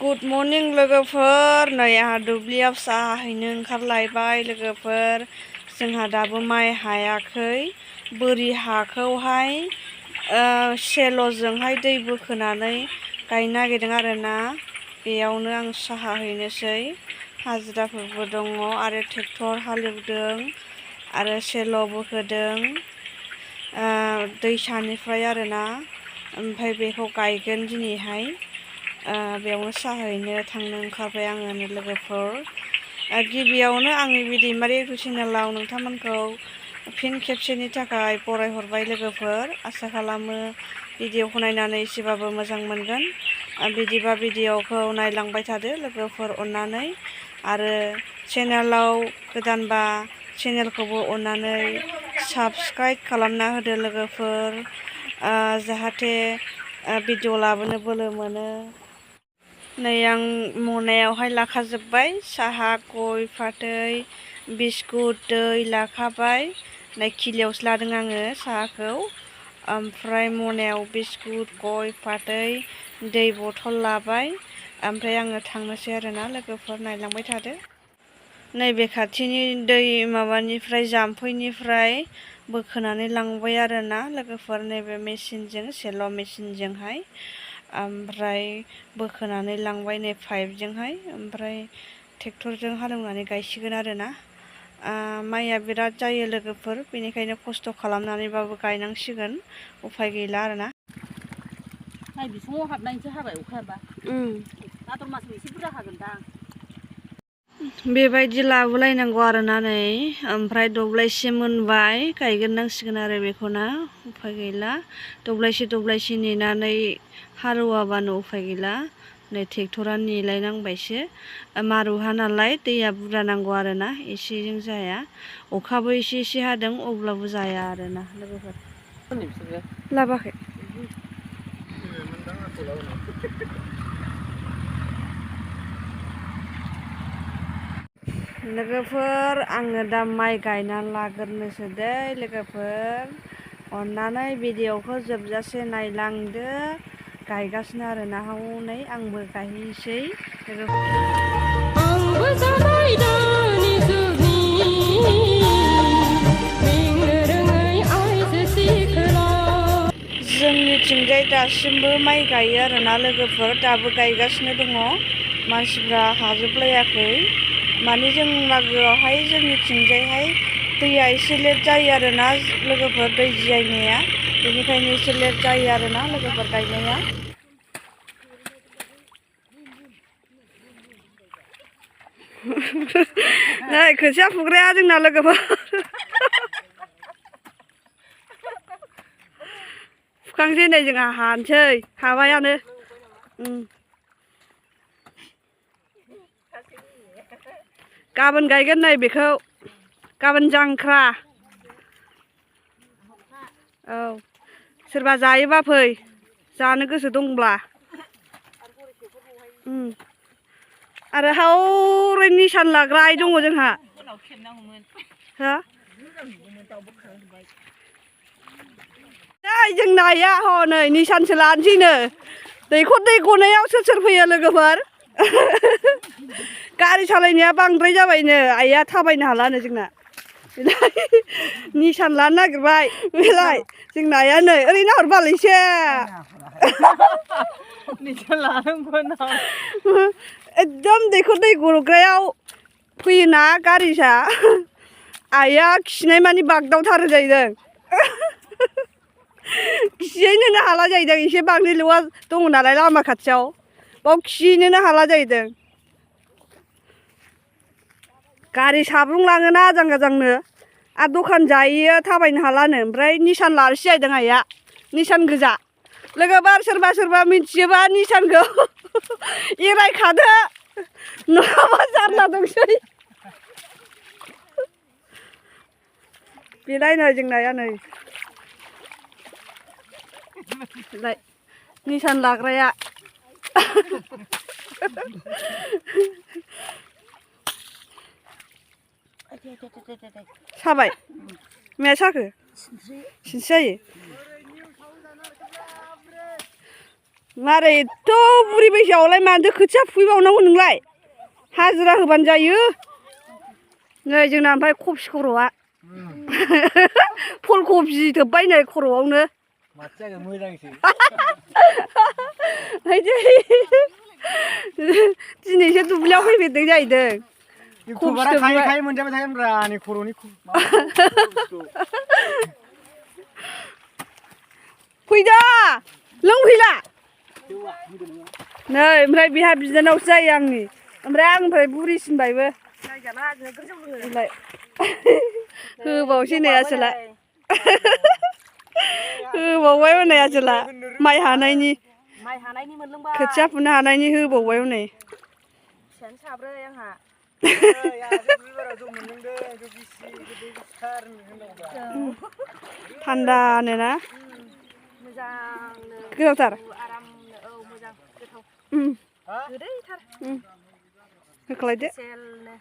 good morning लोगोफोर नै आंहा दुब्लियाव साहा हैनो ओंखारलायबाय लोगोफोर जोंहा दाबो माइ हायाखै बोरि हाखौहाय सेल'जोंहाय दै बोखोनानै गायनो नागिरदों आरोना बेयावनो आं साहा हैनोसै हाजिराफोरबो दङ आरो ट्रेक्टर हालेवदों आरो सेल' बोखोदों दैसानिफ्राय आरोना ओमफ्राय बेखौ गायगोन दिनैहाय बेयावनो साहैनो थांनो ओंखारबाय आङो लोगोफोर गिबियावनो आंनि बि दैमारि इउटुब चेनेलाव नोंथांमोनखौ फिन खेबसेनि थाखाय बरायहरबाय लोगोफोर आसा खालामो भिडिअखौ नायनानै एसेबाबो मोजां मोनगोन बिदिबा भिडिअखौ नायलांबाय थादो लोगोफोर अननानै आरो चेनेलाव गोदानबा चेनेलखौबो अननानै साबस्क्राइब खालामना होदो लोगोफोर जाहाथे भिडिअ लाबोनो बोलो मोनो नै आं मनायावहाय लाखाजोब्बाय साहा गय फाथै बिस्कुट दै लाखाबाय नै खिलियावसो लादों आङो साहाखौ ओमफ्राय मनायाव बिस्कुट गय फाथै दै बथल लाबाय ओमफ्राय आङो थांनोसै आरोना लोगोफोर नायलांबाय थादो नैबे खाथिनि दै माबानिफ्राय जाम्फैनिफ्राय बोखोनानै लांबाय आरोना लोगोफोर नैबे मेचिनजों सेल' मेचिनजोंहाय ओमफ्राय बोखोनानै लांबाय नै पाइपजोंहाय ओमफ्राय ट्रेक्टरजों हालेवनानै गायसिगोन आरोना माइया बिराद जायो लोगोफोर बेनिखायनो खस्थ' खालामनानैबाबो गायनांसिगोन उफाय गैला आरोना माइ बिसङाव हाबनायसो हाबाय अखायाबा भाद्र मासआव एसे बुरजा हागोनदां बेबायदि लाबोलायनांगौ आरोना नै ओमफ्राय दब्लायसे मोनबाय गायगोन नांसिगोन आरो बेखौना उफाय गैला दब्लायसे नेनानै हालेवाबानो उफाय गैला नै ट्रेक्टरा नेलायनांबायसो मारुहा नालाय दैया बुरजा नांगौ आरोना एसेजों जाया अखाबो एसे हादों अब्लाबो जाया आरोना लोगोफोर लाबाखै लोगोफोर आङो दा माइ गायनानै लाग्रोनोसै दै लोगोफोर अननानै भिडिअखौ जोबजासे नायलांदो गायगासिनो आरोना हनै आंबो गायहैसै जोंनिथिंजाय दासिमबो माइ गायो आरोना लोगोफोर दाबो गायगासिनो दङ मानसिफ्रा हाजोबलायाखै माने जों लागोआवहाय जोंनिथिंजायहाय दैया एसे लेट जायो आरोना लोगोफोर दै जियायनाया बेनिखायनो एसे लेट जायो आरोना लोगोफोर गायनाया नै खोथिया फुग्राया जोंना लोगोफोर फुखांसै नै जोंहा हानोसै हाबायानो गाबोन गायगोन नै बेखौ गाबोन जांख्रा औ सोरबा जायोबा फै जानो गोसो दंब्ला आरो हावरै निसान लाग्रा आइ दङ जोंहा हो जोंना आइया हनै निसानसो लानोसैनो दैखर दै गनायाव सोर फैयो लोगोफोर गारि सालायनाया बांद्राय जाबायनो आइया थाबायनो हालानो जोंना निसान लानो नागिरबाय बेलाय जोंना आइया नै ओरैनो हरबाल एसे एकदम दैखर दै गग्रायाव फैयोना गारिसा आइया खिनाय मानि बागदावथारो जाहैदों खिहैनोनो हाला जाहैदों एसे बांद्रायल'आ दङ नालाय लामा खाथियाव बाव खिहैनोनो हाला जाहैदों गारि साब्रुं लाङोना आजां गाजांनो आरो दखान जायो थाबायनो हालानो ओमफ्राय निसान लानोसै जाहैदों आइया निसान गोजा लोगोफोर सोरबा मिथियोबा निसानखौ एरायखादो नङाबा जारला दंसै बेलाय नै जोंना आइया नै निसान लाग्राया साबाय माया साखो सिनस्रि जायो मारै एथ' बुरि बैसोआवलाय मानोथो खोथिया फुहैबावनांगौ नोंलाय हाजिरा होबानो जायो नै जोंना ओमफ्राय कफि खर'आ फुल कफि जोब्बाय नै खर'आवनो माथो जागोन मोजांसो दिनैसो दुब्लियाव फैफेरदों जाहैदों इउटुबारा खायै खायै मोनजाबाय थागोनब्रा आंनि खर'नि फैदा लोंफैला नै ओमफ्राय बेहा बिनानावसो जायो आंनि ओमफ्राय आंनिफ्राय बुरिसिनबायबो होबावसै नै आसोला होबावबाय हनै आसोला माइ हानायनि मोनलोंबाय खोथिया फुनो हानायनि होबावबाय हनै फिसायानो साब्रै आंहा थान्दानो ना मोजांनो गोथावथार आरामनो औ मोजां गोथाव गोदैथार होख्लायदो सेलनो